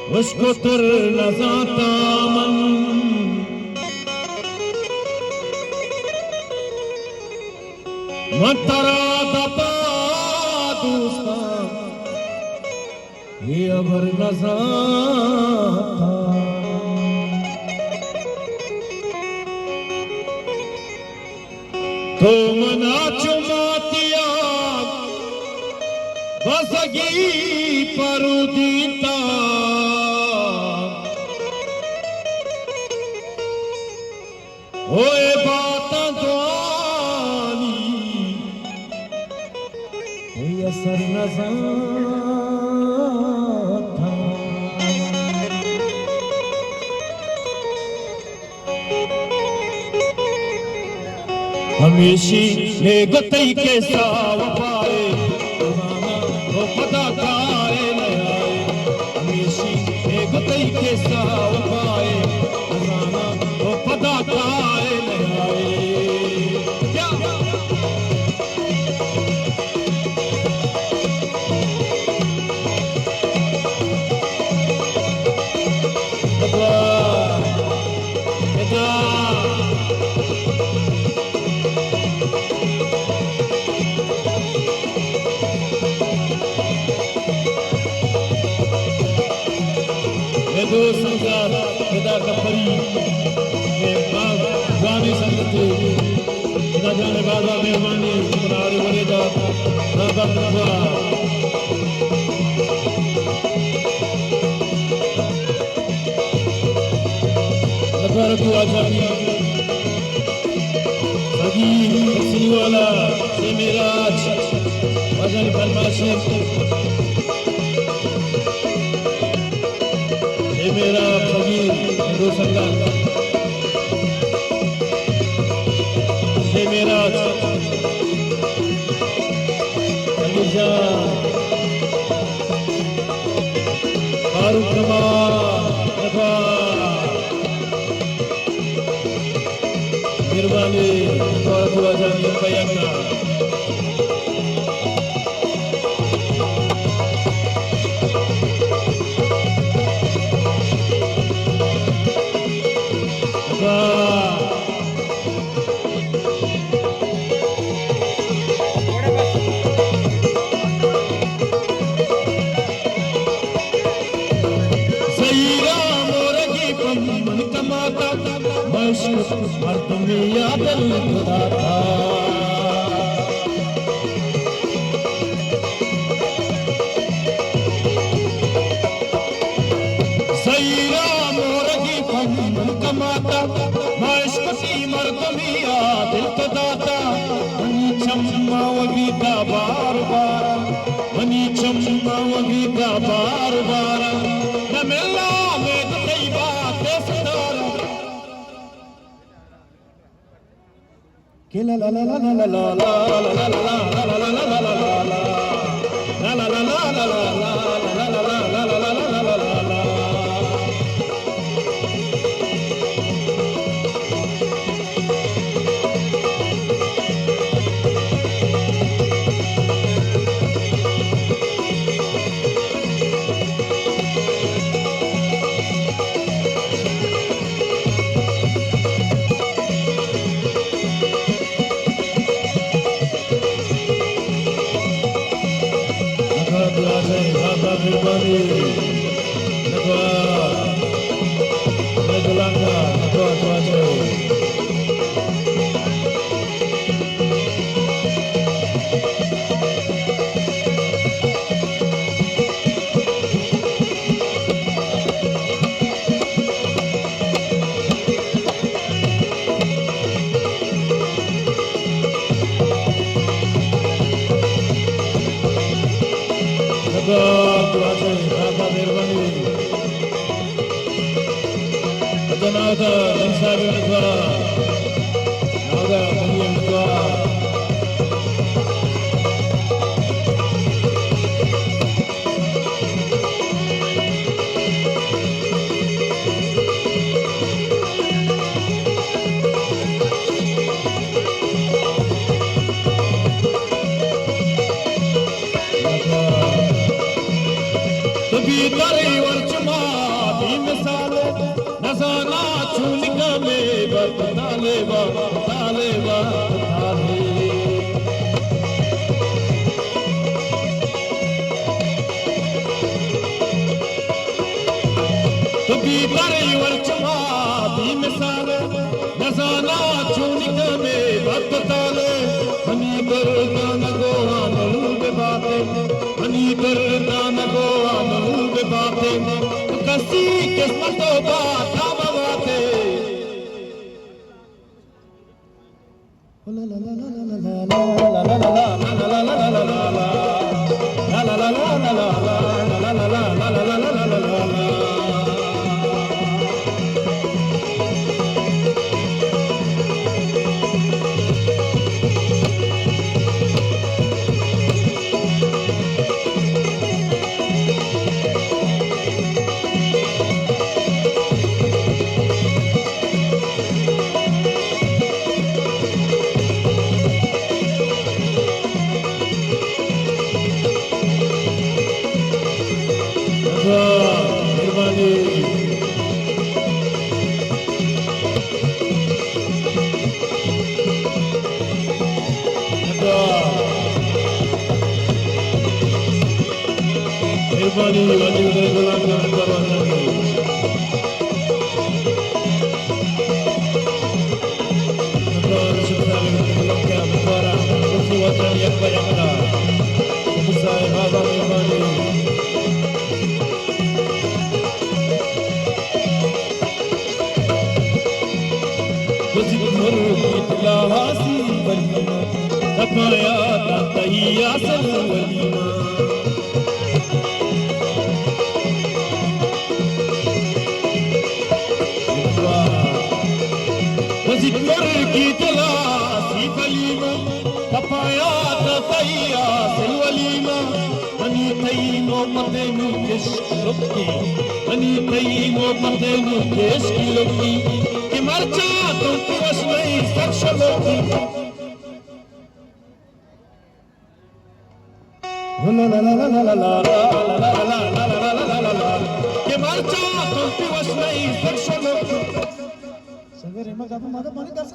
اشکتر نزانتاں من، من ترا دپا دوستاں، اے ہبر نزانتاں۔ تو منا چو ماتیا بزگی پرودینتا۔ اوئے باتاں دوانی اے اثر نزانتاں۔ ہمیشی نے گتئی کے سا وفائے، تو پدا کائے نہ آئے۔ ہمیشی نے گتئی کے سا وفائے، تو پدا کائے نہ آئے۔ کیا؟ اے دوست سنگت، ادا کپری، اے باز جوانیں سنگتے۔ ادا جان بازا مہربانی، منارے ولے دا، دا بند ہوا۔ لبارک واجہ فقیر سنی والا سے معراج، واجہ فرمائش۔ اے میرا فقیر ہندو سنگت، اے میرا فقیر جان، فاروق کمال نفا۔ مہربانی، تو واجہ نیم پیک۔ زہیرا مورگی پمن کماتا، مشک مردمی آ دل داتا۔ زہیرا مورگی پمن کماتا، مشک سی مردمی آ دل تو داتا۔ منی چماں وگی دا بار بار، منی چماں وگی دا بار بار۔ نہ ملا میں تو کئی بات ستارا۔ کہ لا لا لا۔ نکوا دعا چاہے، بابا مہربانی۔ نکوا، میں دلانگا، نکوا دعا چاہے۔ نکوا، تو واجہ، بابا مہربانی۔ اچھا، ناودا، جن صاحب نکوا۔ ناودا، بنی نکوا۔ تو بیترے ورچ ما نزاناں چون کمے بات طالبا، طالبا، طالب۔ تو بی برے ورچما بی مثال، نزاناں چون کمے بات طالب۔ منی درداں نگو آنل بباتے، منی درداں نگو آنل بباتے، تو کسی قسمت و باتا مباتے۔ مہربانی۔ مہربانی، واجب غلام جان پروان جان۔ مہربان شکر علی ملک کے مبارک، اسی وطن یک بہ یک۔ صاحب آبا مہربانی۔ وزیر مرغی تلاسی ولیمہ، تپایا تا تئی آسل ولیمہ۔ وزیر مرغی تلاسی ولیمہ، تپایا تا تئی آسل ولیمہ۔ منی تئی محبت نوں عشق لکی، منی تئی محبت نوں عشق لکی، کہ مرچاں تو وش نہیں سر شلوکی۔ کہ مرچاں تو وش نہیں سر شلوکی۔ سنگر احمد جعفر مدد مانی درس۔